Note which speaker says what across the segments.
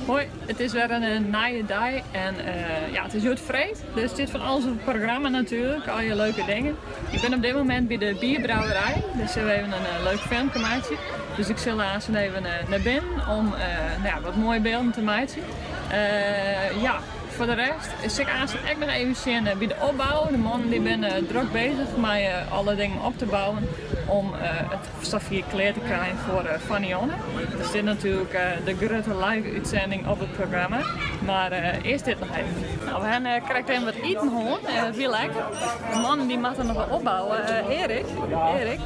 Speaker 1: Hoi, it is wer in nije dei en ja, it is hjoed freed, dus it stiet fan alles op it programma natuerlik, allegear leuke dingen. Ik bin op dit momint by de bierbrouwerij, dus sille we even in leuk filmke meitsje. Dus ik sil aanst even nei binnen om nou ja, wat moaie bylden te meitsjen. Ja, foar de rest sil ik aanst ek noch even sjen by de opbou. De mannen dy binne drok bezich mei alle dingen op te bouwen om it safier klear te krijen foar Fan Ionne. Der stiet natuerlik de grutte live útsending op it programma, mar earst dit noch even. Nou, we hawwe krekt even wat iten hân en it wie lekker. De mannen dy moatte noch wat opbouwe. Erik, Erik.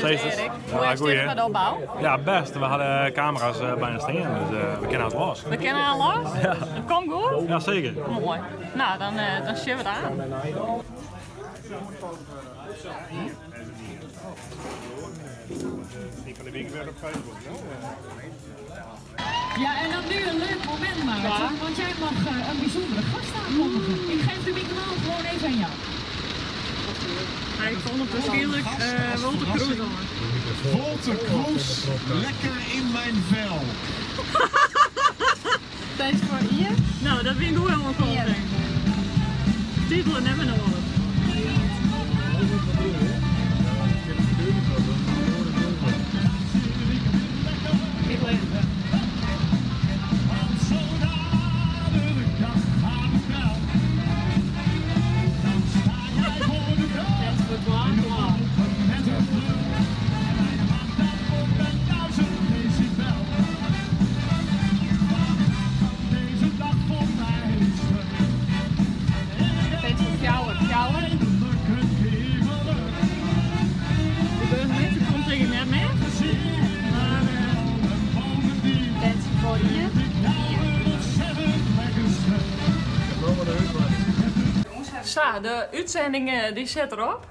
Speaker 1: Erik, hoe is it mei de opbou?
Speaker 2: Ja, best. We ha de kamera's byna stean, dus we kinne aanst los.
Speaker 1: We kinne aanst los?
Speaker 2: Ja.
Speaker 1: It komt goed?
Speaker 2: Ja, seker.
Speaker 1: Moai. Nou, dan sjogge we it aan.
Speaker 3: Ja, en dan nu een leuk moment, Maarten. Want jij mag een bijzondere gast aankondigen. Ik geef de microfoon gewoon even aan jou.
Speaker 1: Hy komt waarskynlik Wolter Kroes oan.
Speaker 4: Wolter Kroes, lekker in mijn vel.
Speaker 1: Tijd foar ien. No, dat wie in goede oankondiging. Titelen net mear nedich. De burgemeester komt tink ik net mear. Mar Sa, de útsending dy sit derop.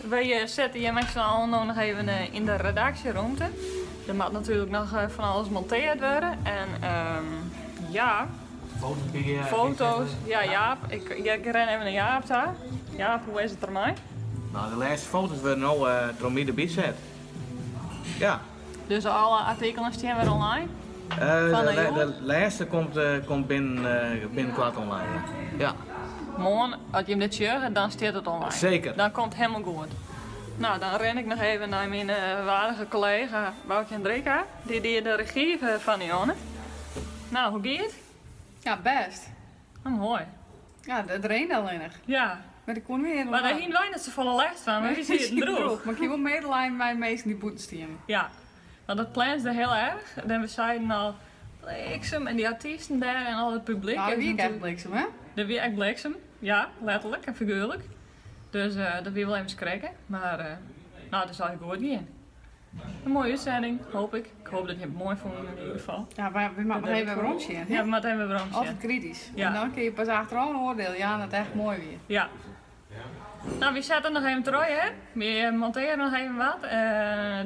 Speaker 1: Wy sitte hjir mei syn allen no noch even yn de redaksjeromte. Der moat natuerlik noch fan alles monteard wurde en ja, foto's. Ja, Jaap, ik rin even nei Jaap ta. Jaap, hoe is it dermei?
Speaker 5: No, de lêste foto's wurde no troch my derby set. Ja.
Speaker 1: Dus alle artikelen stean wer online? Fan de
Speaker 5: de lêste komt binnenkoart online, ja.
Speaker 1: Moarn, as jim dit sjogge, dan stiet it online.
Speaker 5: Zeker.
Speaker 1: Dan komt it helemaal goed. No, dan rin ik noch even nei myn waardige kollega Boukje Hendrika. Dy die de regy fan Ionne. No, hoe giet it?
Speaker 6: Ja, bêst.
Speaker 1: Oh, moai.
Speaker 6: Ja, it reinde allinnich.
Speaker 1: Ja.
Speaker 6: Mar ik koe net
Speaker 1: Mar dêr hiene wy net safolle lêst fan, want wy sieten drûch.
Speaker 6: Mar ik hie wol medelijen mei de minsken dy't bûten stienen.
Speaker 1: Ja, want it pleansde hiel erch. En we seiden al, bliksem, en dy artysten dêr en al it publyk.
Speaker 6: No, der wie ek echt bliksem, hè?
Speaker 1: Der wie ek bliksem, ja, letterlik en figuerlik. Dus dat wie wol even skrikke, mar no, it is allegear goed gien. In moaie útsending, hoop ik. Ik hoop dat jim it moai fûnen yn ieder gefal.
Speaker 6: Ja, wy moatte noch even werom sjen.
Speaker 1: Ja, we moatte even werom sjen.
Speaker 6: Altyd kritysk.
Speaker 1: Ja.
Speaker 6: En dan kinne je pas achterôf in oardiel jaan dat it echt moai wie.
Speaker 1: Ja. No, wy sette noch even troch, hè. Wy montearje noch even wat.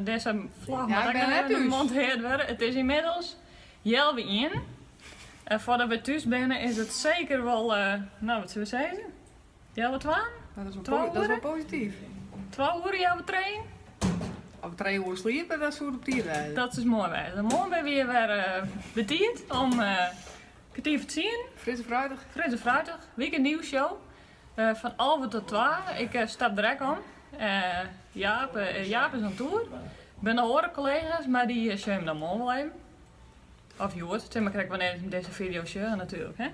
Speaker 1: Dizze vlog
Speaker 6: Ja,
Speaker 1: moat
Speaker 6: ik
Speaker 1: ek
Speaker 6: bin
Speaker 1: noch
Speaker 6: net
Speaker 1: even
Speaker 6: thús.
Speaker 1: monteard wurde. It is ynmiddels healwei ienen. En foardat wy thús binne is it seker wol, no wat sille we sizze? Healwei twaen?
Speaker 6: Dat is wol,
Speaker 1: Twa
Speaker 6: dat is wol
Speaker 1: oere?
Speaker 6: posityf.
Speaker 1: 2 oere, healwei trijen?
Speaker 6: Of 3 oere sliepe, dat soe op tiid wêze.
Speaker 1: Dat soe moai wêze. Moarn binne wy wer betiid om kertier foar tsien.
Speaker 6: Fris en fruitich.
Speaker 1: Fris en fruitich. Weekend nieuwsshow. Fan 11 tot 2. Ik stap direkt om. Jaap is oan toer. Der binne noch oare kollega's, mar dy sjogge jim dan moarn wol even. Of hjoed. It is mar krekt wannear't jim dizze fideo sjogge natuerlik, hè?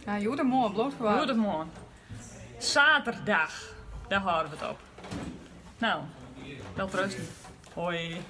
Speaker 6: Ja, hjoed of moarn, bliuwt ferwaard.
Speaker 1: Hjoed of moarn. Saterdag. Dêr hâlde we it op. No, welterusten. Hoi.